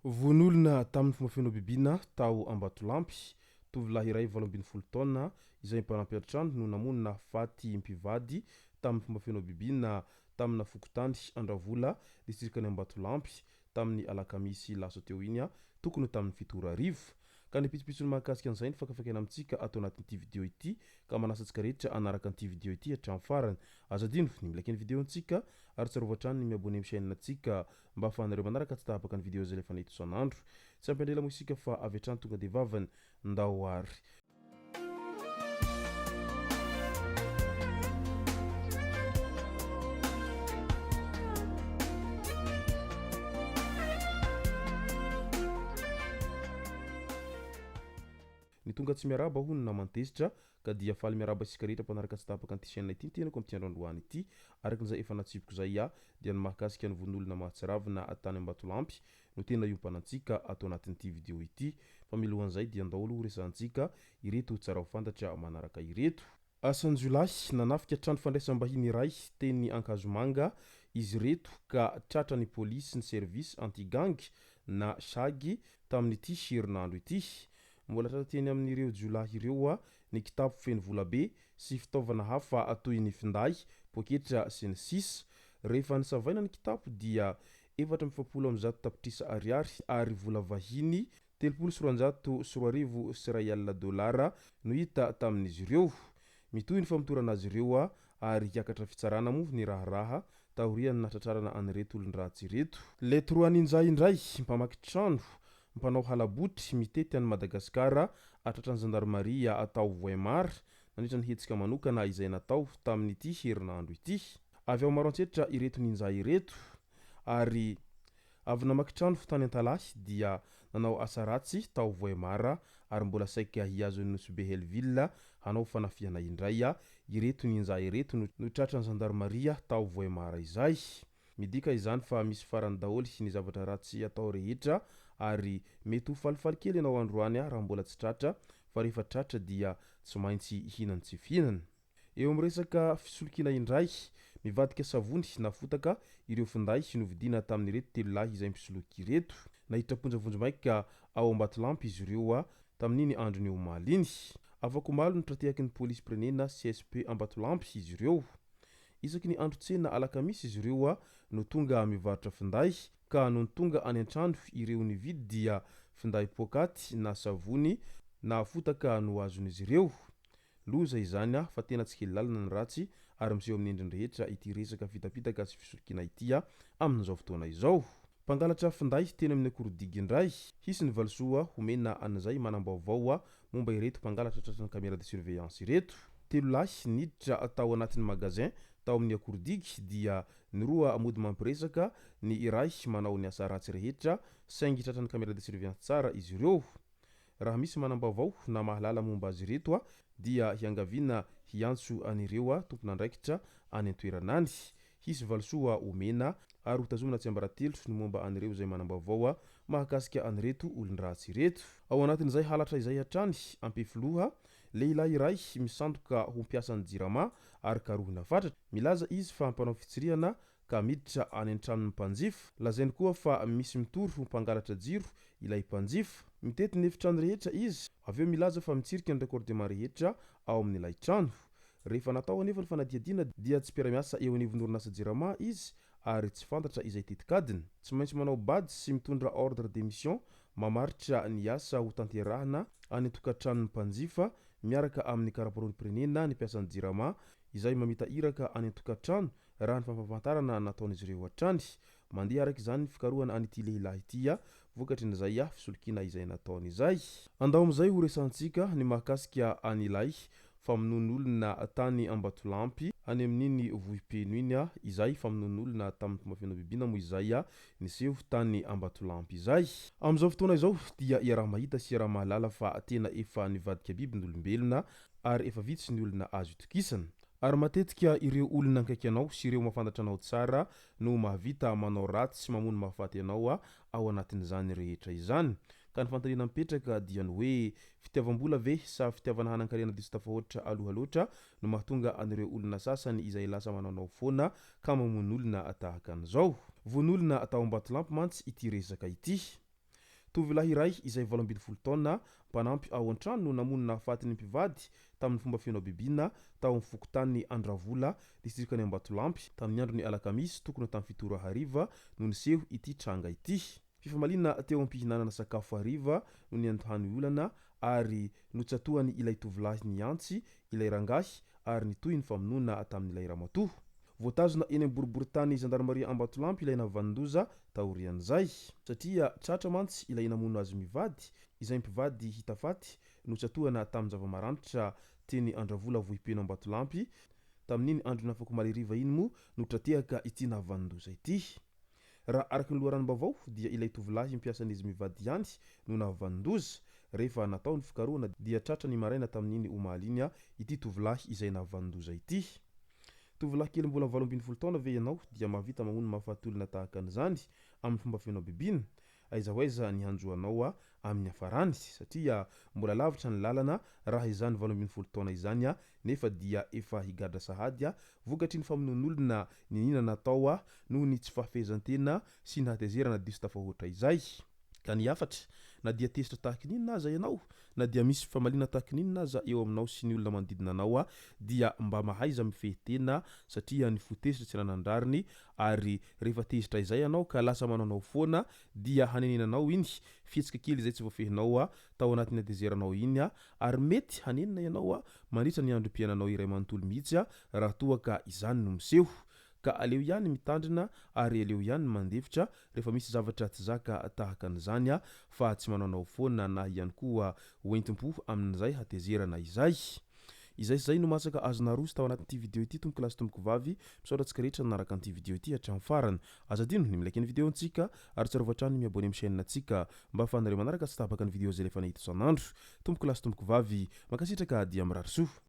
Vono olona tamin'ny fomba feno habibiana tao Ambatolampy. Tovolahy iray 18 taona izay mpanampy an-trano no namono nahafaty mpivady tamin'ny fomba feno habibiana tamina fokontany Andravola, distrikan'i Ambatolampy, tamin'ny alakamisy lasa teo iny tokony ho tamin'ny 7 ora hariva. Ka ny pitsopitsony mahakasika an'izay no fakafakaina amintsika ato anatin'ity video ity ka manasa antsika rehetra hanaraka an'ity video ity hatramin'ny farany. Aza adino ny mi-like ny video antsika ary tsarovy hatrany ny mi-abonner amin'ny chaîne antsika mba ahafahanareo manaraka tsy tapaka ny video izay alefanay eto isan'andro. Tsy ampy andrela moa isika fa avy hatrany tonga dia vavany. Ndao ary. Ny tonga tsy miarahaba hono naman-tezitra ka dia faly miarahaba isika rehetra mpanaraka tsy tapaka an'ity chaîne ity ny tenako amin'ity andro androany ity. Araka izay efa natsipiko izay aho dia ny mahakasika ny vono'olona mahatsiravina tany Ambatolampy no tena iompanantsika ato anatin'ity video ity. Fa milohan'izay dia ndao aloha horesahantsika ireto tsara ho fantatra manaraka ireto. Asan-jiolahy nanafika trano fandraisam-bahiny iray teny Ankazomanga izy ireto ka tratra ny polisy ny service anti-gang na SAG tamin'ity herinandro ity. Mbola tratra teny amin'ireo jiolahy ireo ny kitapo feno volabe sy fitaovana hafa toy ny finday, poketra sy ny sisa Rehefa nisavaina ny kitapo dia 144 tapitrisa ariary ary vola vahiny 2030 dolara no hita tamin'izy ireo. Mitohy ny famotorana azy ireo ary hiakatra fitsarana moa ny raharaha taorian'ny nahatratrarana an'ireto olon-dratsy ireto. Les trois ninja indray, mpamaky trano, mpanao hala-botry mitety an'i Madagasikara tratran'ny zandarimaria tao Vohemar nandritra ny hetsika manokana izay natao tamin'ity herinandro ity. Avy ao Maroantsetra ireto ninja ireto ary avy namaky trano tany Antalahy dia nanao asa ratsy tao Vohemar ary mbola saika hihazo an'i Nosy Be Hellville hanao fanafihana indray ireto ninja ireto no tratran'ny zandarimaria tao Vohemar izay. Midika izany fa misy farany daholo ny zavatra ratsy atao rehetra ary mety ho falifaly kely ianao androany raha mbola tsy tratra fa rehefa tratra dia tsy maintsy hihinan-tsy fihinana. Eo amin'ny resaka fisolokiana indray, mivadika savony na fotaka ireo finday novidiana tamin'ireto telo lahy izay mpisoloky ireto. Naiditra am-ponja vonjimaika ao Ambatolampy izy ireo tamin'iny andron'ny omaly iny. Afak'omaly no tra-tehaky ny polisim-pirenena CSP Ambatolampy izy ireo. Isaky ny andro tsena alakamisy izy ireo no tonga mivarotra finday ka nony tonga any an-trano ireo nividy dia finday poakaty na savony na fotaka no azon'izy ireo. Loza izany fa tena tsy kely lalana ny ratsy ary miseho amin'ny endriny rehetra ity resaka fitapitaka sy fisolokiana ity amin'izao fotoana izao. Mpangalatra finday teny amin'ny Akorodigy indray. Hisy ny valisoa homena an'izay manam-baovao momba ireto mpangalatra tratran'ny caméra de surveillance ireto. Telo lahy niditra tao anatin'ny magasin tao amin'ny Akorodigy dia ny roa mody mampiresaka, ny iray manao ny asa ratsy rehetra saingy tratran'ny caméra de surveillance tsara izy ireo. Raha misy manam-baovao na mahalala momba azy ireto dia hiangaviana hiantso an'ireo tompon'andraikitra any an-toerana any. Hisy valisoa omena ary hotazomina tsiambaratelo ny momba an'ireo izay manam-baovao mahakasika an'ireto olon-dratsy ireto. Ao anatin'izay halatra izay hatrany Ampefiloha, lehilahy iray misandoka ho mpiasan'ny Jirama ary karohina fatratra. Milaza izy fa mpanao fitsirihana ka miditra any an-tranon'ny mpanjifa. Lazainy koa fa misy mitory ho mpangalatra jiro ilay mpanjifa. Mitety ny efitrano rehetra izy, avy eo milaza fa mitsirika ny raccordement rehetra ao amin'ilay trano. Rehefa natao anefa ny fanadihadiana dia tsy mpiara-miasa eo anivon'ny orinasa Jirama izy ary tsy fantatra izay tetikadiny. Tsy maintsy manao badge sy mitondra ordre de mission mamaritra ny asa hotanterahina any an-tokantranon'ny mpanjifa miaraka amin'ny karapanondrom-pirenena ny mpiasan'ny Jirama izay mamita iraka any an-tokantrano raha ny fampahafantarana nataon'izy ireo hatrany. Mandeha araka izany ny fikarohana an'ity lehilahy ity vokatry ny izay fisolokiana izay nataony izay. Andao amin'izay ho resahantsika ny mahakasika an'ilay famonoan'olona tany Ambatolampy any amin'iny Vohipeno iny izay famonoan'olona tamin'ny fomba feno habibiana moa izay niseho tany Ambatolampy izay. Amin'izao fotoana izao dia iaraha-mahita sy iaraha-mahalala fa tena efa nivadika biby ny olombelona ary efa vitsy ny olona azo itokisana. Ary matetika ireo olona akaiky anao sy ireo mahafantatra anao tsara no mahavita manao ratsy sy mamono mahafaty anao ao anatin'izany rehetra izany. Ka ny fanontaniana mipetraka dia ny hoe, fitiavam-bola ve sa fitiavana hanan-karena diso tafahoatra aloha loatra no mahatonga an'ireo olona sasany izay lasa manaonao foana ka mamono olona tahaka an'izao? Vono olona tao Ambatolampy mantsy ity resaka ity. Tovolahy iray izay 18 taona, mpanampy ao an-trano no namono nahafaty ny mpivady tamin'ny fomba feno habibiana tao amin'ny fokontany Andravola, distrikan'i Ambatolampy, tamin'ny andron'ny alakamisy tokony ho tamin'ny 7 ora hariva no niseho ity tranga ity. Fifamaliana teo am-pihinanana sakafo hariva no niandohan'ny olana ary notsatohany ilay tovolahy niantsy ilay rangahy ary nitohy ny famonoana tamin'ilay ramatoa. Voatazona eny amin'ny boriborintany zandarimaria Ambatolampy ilay nahavanon-doza taorian'izay. Satria tratra mantsy ilay namono azy mivady, izay mpivady hita faty notsatohana tamin-java-maranitra teny Andravola Vohipeno Ambatolampy, tamin'iny andron'ny afakomaly hariva iny moa no tra-tehaka ity nahavanon-doza ity. Raha araka ny loharanom-baovao dia ilay tovolahy mpiasan'izy mivady ihany no nahavanon-doza. Rehefa natao ny fikarohana dia tratra ny maraina tamin'iny omaly iny ity tovolahy izay nahavanon-doza ity. Tovolahy kely mbola 18 taona ve ianao dia mahavita mamono mahafaty olona tahaka an'izany amin'ny fomba feno habibiana? Aiza ho aiza ny hanjo anao amin'ny hafarany satria mbola lavitra ny lalana raha izany 18 taona izany nefa dia efa higadra sahady vokatry ny famonoan'olona niniana natao noho ny tsy fahafehezan-tena sy ny hatezerana diso tafahoatra izay. Ka ny hafatra, na dia tezitra tahaky ny inona aza ianao, na dia misy fifamaliana tahaky ny inona aza eo aminao sy ny olona manodidina anao, dia mba mahaiza mifehy tena satria ny fo tezitra tsy ananan-drariny ary rehefa tezitra izay ianao ka lasa manaonao foana dia hanenenanao iny fihetsika kely izay tsy voafehinao tao anatin'ny hatezeranao iny ary mety hanenina ianao mandritra ny androm-piainanao iray manontolo mihitsy raha toa ka izany no miseho. Ka aleo ihany mitandrina ary aleo ihany mandefitra rehefa misy zavatra tsy zaka tahaka an'izany fa tsy manaonao foana na ihany koa hoentim-po amin'izay hatezerana izay. Izay sy izay no masaka azo naroso tao anatin'ity video ity tompoko lahy sy tompoko vavy. Misaotra antsika rehetra nanaraka an'ity video ity hatramin'ny farany. Aza adino ny mi-like ny video ntsika ary tsarovy hatrany ny mi-abonner amin'ny chaîne ntsika mba ahafahanareo manaraka tsy tapaka ny video izay alefanay eto isan'andro. Tompoko lahy sy tompoko vavy, mankasitraka dia mirary soa.